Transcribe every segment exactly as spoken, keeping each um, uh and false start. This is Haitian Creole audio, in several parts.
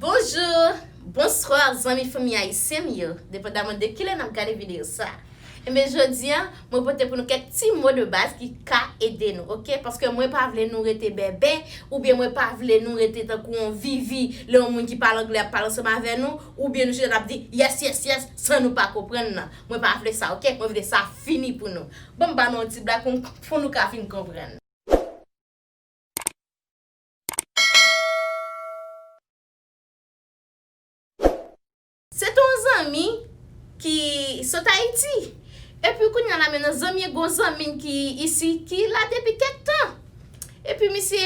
Bonjou, bonswa, zanmi fanmi ayisyen m yo, depandaman de kilè n ap gade videyo sa. Enben, jodi a, mwen pote pou nou kèk ti mo de baz ki ka ede nou, oke? Paske mwen pa vle nou rete bèbè, oubyen mwen pa vle nou rete tankou yon vivi, lè yon moun ki pale anglè ap pale ansanm avè nou, oubyen nou chita n ap di yes, yes, yes, san nou pa konprann nan. Mwen pa vle sa, oke? Mwen vle sa fini pou nou. Ban m ba nou yon ti blag pou, pou nou ka vin konprann. Se te yon zanmi ki sot Ayiti. Epi kounye a la menm nan zanmi an gen yon zanmi n ki isi, ki la depi kèk tan. Epi misye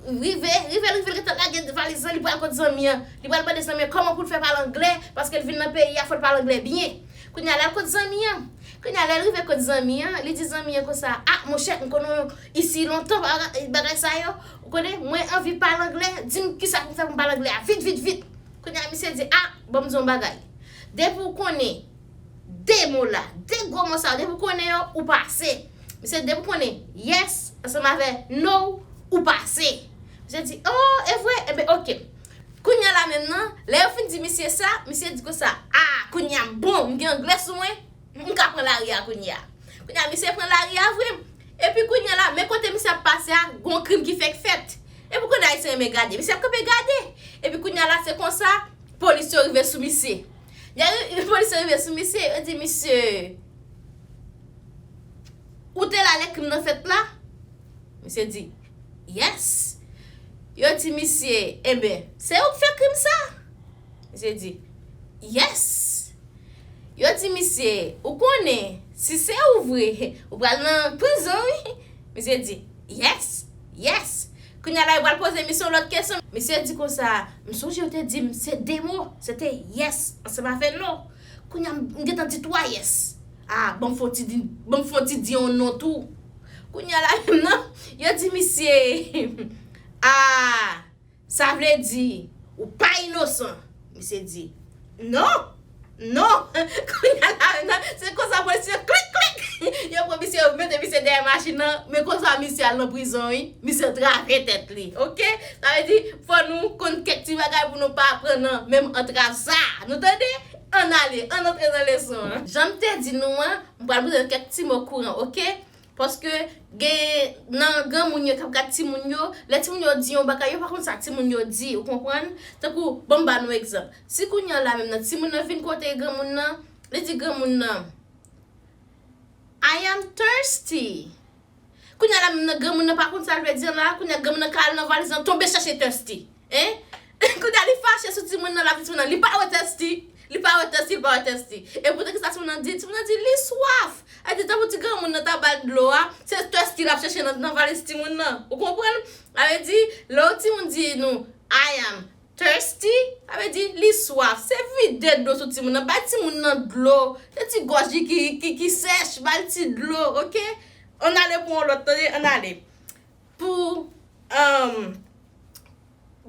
rive, rive, rive, l gentan lage valiz lan, li pral kot zanmi an. Li pral mande zanmi an kòman pou l fè pale anglè, paske l vin nan peyi a, fò l pale anglè byen. Kounye a l al kot zanmi an. Kounye a lè l rive kot zanmi an, li di zanmi an konsa, a, monchè, m konnen w isi lontan, bagay, bagay sa yo. Ou konnen, mwen anvi pale anglè, di m kisa pou m fè pou m pale anglè a, vit, vit, vit. Kounye a misye di, a, ban m di w yon bagay. Depi w konnen de mo la, de gwo mo sa yo, depi w konnen yo, ou pase. Misye di, depi w konnen yes ansanm avè no, ou pase. Misye di, o, e vre? Enben, oke. Kounye a la menm nan, lè yo fin di misye sa, misye di konsa, a, kounye a m bon, m gen anglè sou mwen, m ka pran lari a kounye a. Kounye a, misye pran lari a vre. Epi kounye a la, men kote misye ap pase a, gon krim ki fèk fèt. Epi kounye a, ayisyen renmen gade. Misye ap kanpe gade. Epi kounye a la, se konsa, polis yo rive sou misye. Lè ri- polis yo rive sou misye, yo di misye, ou te la lè krim nan fèt la? Misye di, yes. Yo di misye, enben, se ou k fè krim sa? Misye di, yes. Yo di misye, ou konnen, si se ou vre, ou pral nan prizon, wi. Misye di, yes, yes. Kounye a la, yo pral poze misye yon lòt kesyon. Misye di konsa, m sonje yo te di m se de mo, se te yes ansanm avè no. Kounye a, m gentan di twa yes. A, ban m fè w ti di, ban m fè w ti di yon non tou. Kounye a la menm nan, yo di misye, a, sa vle di, ou pa inosan. Misye di, non, non. Kounye a la menm nan, se konsa polis yo klik, klik. Yo pran misye, yo mete misye dèyè machin nan, men konsa misye al nan prizon, wi. Misye antrave tèt li, oke? Sa vle di, fò nou konn kèk ti bagay pou nou pa pran nan menm antrav sa. Nou tande? Ann ale, ann antre nan leson an. Jan m te di nou an, m pral poze kèk ti mo kouran, oke? Paske gen nan granmoun yo k ap gad timoun yo, lè timoun yo di yon bagay, yo pa konn sa timoun yo di, ou konprann? Tankou, ban m ba nou egzanp. Si kounye a la menm nan, timoun nan vin kote granmoun nan, li di granmoun nan, I am thirsty. Kounye a la menm nan, granmoun nan pa konn sa l vle di an la, kounye a granmoun nan ka al nan valiz lan, tonbe chèche thirsty. Hein? Kounye a li fache sou timoun nan, l ap di timoun nan, li pa wè thirsty. Li pa wè thirsty, li pa wè thirsty. E poutan kisa timoun nan di? Timoun nan di, li swaf. Sa vle di tankou ti granmoun nan ta ba l dlo a, se thirsty l ap chèche nan, nan valiz timoun nan. Ou konprann? Sa vle di, lè yon timoun di nou, I am thirsty, sa vle di li swaf. Se vide dlo sou timoun nan. Bay timoun nan dlo. Se ti gòj li ki, ki, ki sèch. Ba l ti dlo, oke? Ann ale pou yon lòt, tande, ann ale. Pou, um,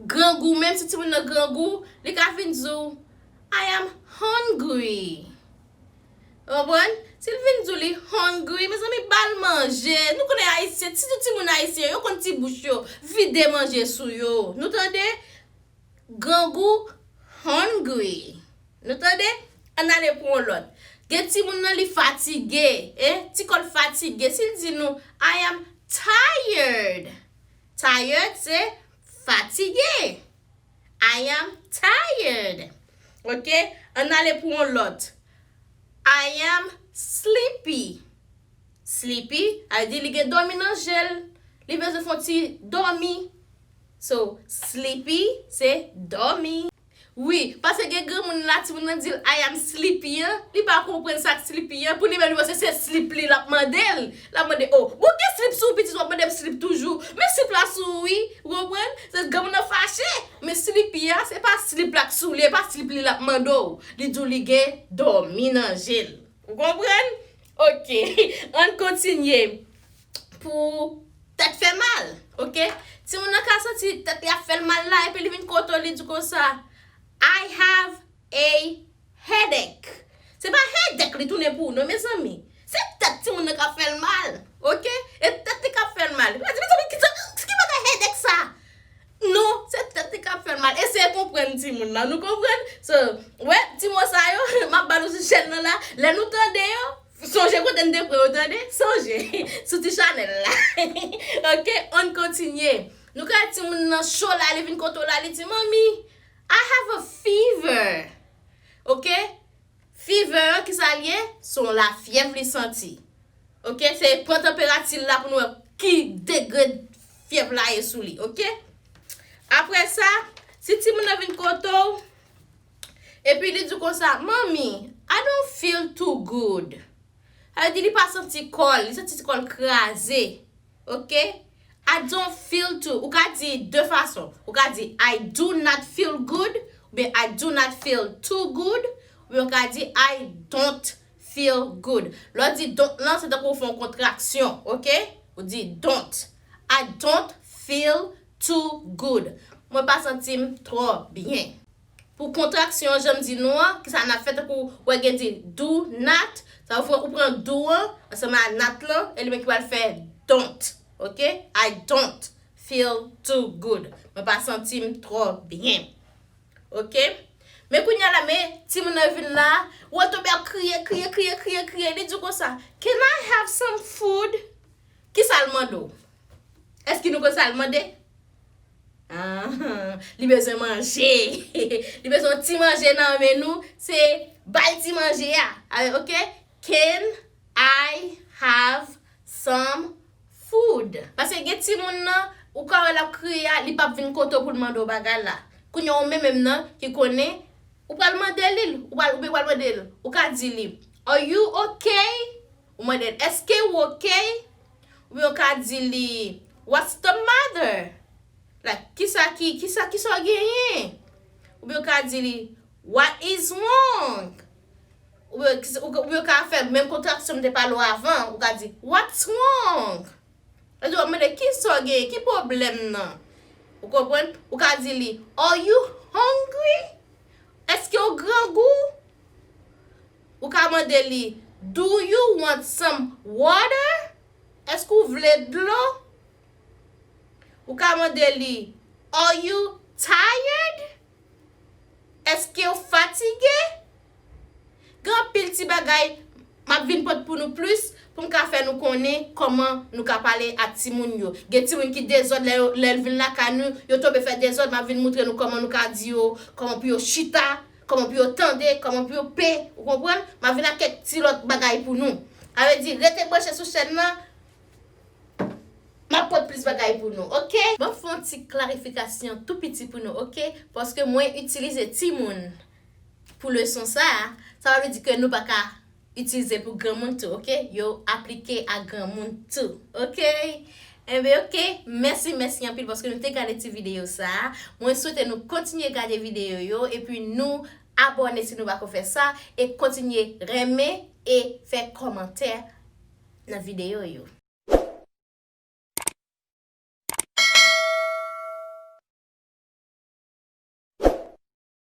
grangou, menm si timoun nan grangou, li ka vin di w, I am hungry. Ou konprann? Si l vin di w li hungry, mezanmi, ba l manje. Nou konnen ayisyen, sitou timoun ayisyen, yo konn ti bouch yo, vide manje sou yo. Nou tande? Grangou, hungry. Nou tande? Ann ale pou yon lòt. Gen timoun nan, li fatige, eh? Ti kò l fatige. Si l di nou, I am tired. Tired, se fatige. I am tired. Oke? Ann ale pou yon lòt. I am sleepy. Sleepy, sa vle di li gen dòmi nan je l. Li bezwen fè yon ti dòmi. So, sleepy, se dòmi. Wi, paske gen granmoun la, timoun nan di l, I am sleepy an, li pa konprann sa k sleepy an, pou li menm, li panse se slip li l ap mande l. L ap mande, o, bon, gen slip sou ou, pitit, w ap mande m slip toujou. Men slip la sou ou, wi, ou konprann? Se granmoun nan fache. Men sleepy a, se pa slip la k sou li, e pa slip li l ap mande w. Li di w li gen dòmi nan je l. Ou konprann? Oke. Ann kontinye. Pou tèt fè mal, oke? Timoun nan ka santi tèt li ap fè l mal la, epi li vin kote w, li di w konsa, I have a headache. Se pa headache li tounen pou ou non, mezanmi. Se tèt timoun nan k ap fè l mal, oke? E tèt li k ap fè l mal. Li pral di, mezanmi, ki, ki bagay headache sa? Non, se tèt li k ap fè l mal. Eseye konprann timoun nan, nou konprann? So, wè, ti mo sa yo, m ap ba nou sou chèn nan la. Lè nou tande yo, sonje kote n te pran yo, tande? Sonje, sou ti chanèl la. Ok, ann kontinye. Nou ka timoun nan cho la, li vin kote w la, li di, "Manmi, I have a fever." Ok? Fever an, ki sa l ye? Se yon lafyèv li santi. Ok? Se pran tanperati l la pou nou wè ki degre fyèv la ye sou li. Ok? Apre sa, si timoun nan vin kote w, epi li di w konsa, "Mommy, I don't feel too good." Sa vle di li pa santi kò l, li santi kò l kraze. Ok? I don't feel too. Ou ka di de fason. Ou ka di, "I do not feel good," oubyen, "I do not feel too good," oubyen ou ka di, "I don't feel good." Lè w di don't lan, se tankou w fè yon kontraksyon, ok? Ou di don't. "I don't feel too good." Mwen pa santi m twò byen. Pou kontraksyon an, jan m di nou an, kisa n ap fè? Tankou w wè gen di do not, sa vle di ou pran do an ansanm a not lan, e li menm ki pral fè don't. Ok? "I don't feel too good." Mwen pa santi m twò byen. Ok? Men kounye a la, men timoun nan vin la, w tonbe ap kriye, kriye, kriye, kriye, kriye. Li di w konsa, "Can I have some food?" Kisa l mande w? Èske nou konn sa l mande? Ah, li bezwen manje. Li bezwen yon ti manje nan men nou. Se bay ti manje a. Ah, ok? "Can I have some food?" Paske gen timoun nan, ou ka wè l ap kriye a, li p ap vin kote w pou l mande w bagay la. Kounye a ou menm menm nan, ki konnen, ou pral mande li l, ou pral, oubyen ou pral mande l. Ou ka di li, "Are you okay?" Ou mande l, "Èske w ok?" Oubyen ou ka di li, "What's the matter?" Like, kisa ki, kisa, kisa w genyen? Oubyen ou ka di li, "What is wrong?" Oubyen, oubyen ou ka fè menm kontraksyon m te pale w avan, ou ka di, "What's wrong?" Sa vle di w ap mande, "Kisa w genyen? Ki pwoblèm nan?" Ou konprann? Ou ka di li, "Are you hungry?" Èske w grangou? Ou ka mande li, "Do you want some water?" Èske w vle dlo? Ou ka mande li, "Are you tired?" Èske w fatige? Gen anpil ti bagay, m ap vin pote pou nou plis, pou m ka fè nou konnen kòman nou ka pale ak timoun yo. Gen timoun ki dezòd lè yo, lè l vin lakay nou, yo tonbe fè dezòd, m ap vin moutre nou kòman nou ka di yo, kòman pou yo chita, kòman pou yo tande, kòman pou yo pe, ou konprann? M ap vin ak kèk ti lòt bagay pou nou. Sa vle di, rete branche sou chèn nan, m ap pote plis bagay pou nou, ok? Ban m fè yon ti klarifikasyon tou piti pou nou, ok? Paske mwen itilize timoun pou leson sa a, sa pa vle di ke nou pa ka itilize l pou granmoun tou, ok? Yo aplike a granmoun tou, ok? Enben, ok, mèsi, mèsi anpil paske nou te gade ti videyo sa a. Mwen swete nou kontinye gade videyo yo, epi nou abòne si nou pako fè sa, e kontinye renmen e fè kòmantè nan videyo yo.